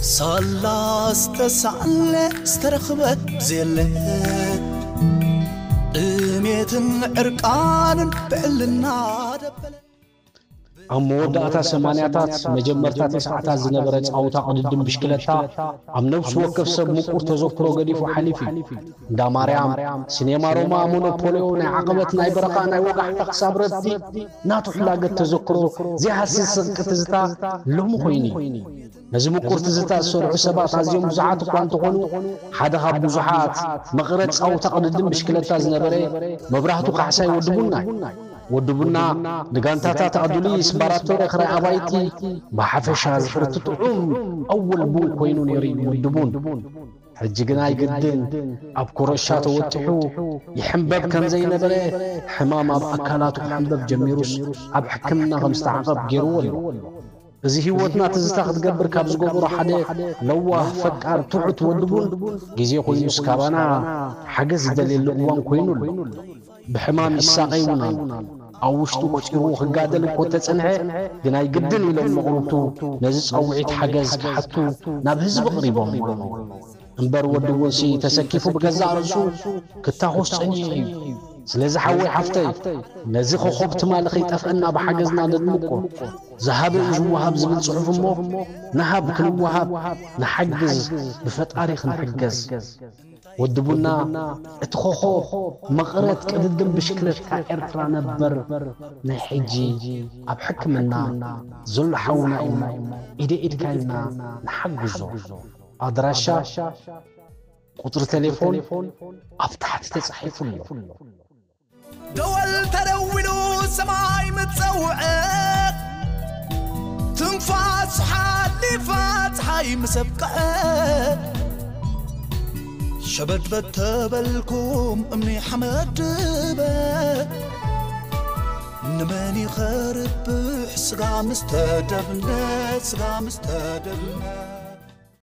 ሳላ ዝተሳዕለ ዝተረኽበ ዘየለ፣ ጥሜትን ዕርቃንን ብዕልና ደበለ። ኣብ መወዳእታ ሰማንያታት መጀመርታ ተስዓታት ዝነበረ ጻውታ ቅድድም ብሽክለታ ኣብ ነብሲ ወከፍ ሰብ ምቁር ተዘክሮ ገዲፉ ሓሊፉ እዩ። እንዳ ማርያም፣ ሲኔማ ሮማ፣ ሞኖፖልዮ፣ ናይ ዓቐበት፣ ናይ በረኻ፣ ናይ ወጋሕታ ክሳብ ረብቲ ናቱ ሕላገት ተዘክሮ ዘይሃስስ ስንቂ ትዝታ ሎሚ ኮይኑ እዩ። ነዚ ምቁር ትዝታ ዝሰርሑ ሰባት ኣዝዮም ብዙሓት እኳ እንተኾኑ ሓደ ካብ ብዙሓት መቐረት ጻውታ ቅድድም ብሽክለታ ዝነበረ መብራህቱ ካሕሳይ ወዲ ቡና እዩ። ወዲ ቡና ንጋንታታት ኣዱሊስ፣ ባራቶሬ፣ ክራይ ኣባይቲ ብሓፈሻ ዝሕርት ጥዑም ኣወል ቡን ኮይኑ ነይሩ እዩ ወዲ ቡን። ሕጂ ግን ኣይግድን ኣብ ኮረሻ ተወጢሑ ይሕንበብ ከም ዘይነበረ ሕማም ኣብ ኣካላቱ ክሕንበብ ጀሚሩስ ኣብ ሕክምና ከም ዝተዓቐብ ገይርዎ ኣሎ። እዚ ህይወትና ትዝታ ክትገብር ካብ ዝገበሩ ሓደ ለዋህ ፈቃር ትሑት ወዲ ቡን ግዜ ኮይኑስ ካባና ሓገዝ ዝደልየሉ እዋን ኮይኑ ኣሎ። ብሕማም ይሳቐይ እውን ኣሎ። ኣብ ውሽጡ ቆጺርዎ ክጋደል እኮ ተጸንሐ፣ ግን ኣይግድን ኢሎም መቕርብቱ ነዚ ጸውዒት ሓገዝ ክሓቱ ናብ ህዝቢ ኣቕሪቦምዎ። እምበር ወዲ ቡንሲ ተሰኪፉ ብገዛእ ርእሱ ክታኾስ ጸኒሑ እዩ። ስለዚ ሓወይ ሓፍተይ ነዚ ኾኾብ ትማሊ ከይጠፍአና ብሓገዝና ነድምቆ። ዝሃበ እዩ ዝወሃብ ዝብል ጽሑፍ እሞ ንሃብ ክንወሃብ ንሓግዝ ብፈጣሪ ክንሕገዝ። ወዲ ቡና እቲ ኾኾብ መቐረት ቅድድም ብሽክለታ ኤርትራ ነበር ናይ ሕጂ ኣብ ሕክምና ዘሎ ሓውና እዩ። ኢደ ኢድካ ኢልና ንሓግዞ። ኣድራሻ ቁጽሪ ቴሌፎን ኣብ ታሕቲ ተጻሒፉ ኣሎ። ደወል ተደዊሉ ሰማይ ምጸውዐ ትንፋስ ሓሊፋ ፀሓይ ምሰብቀዐ ሸበድበድ ተበልኩም እምኒ ሓመድ ድበ ንመን ይኸርብሕ ስጋ ምስተደብነ ስጋ ምስተደብነ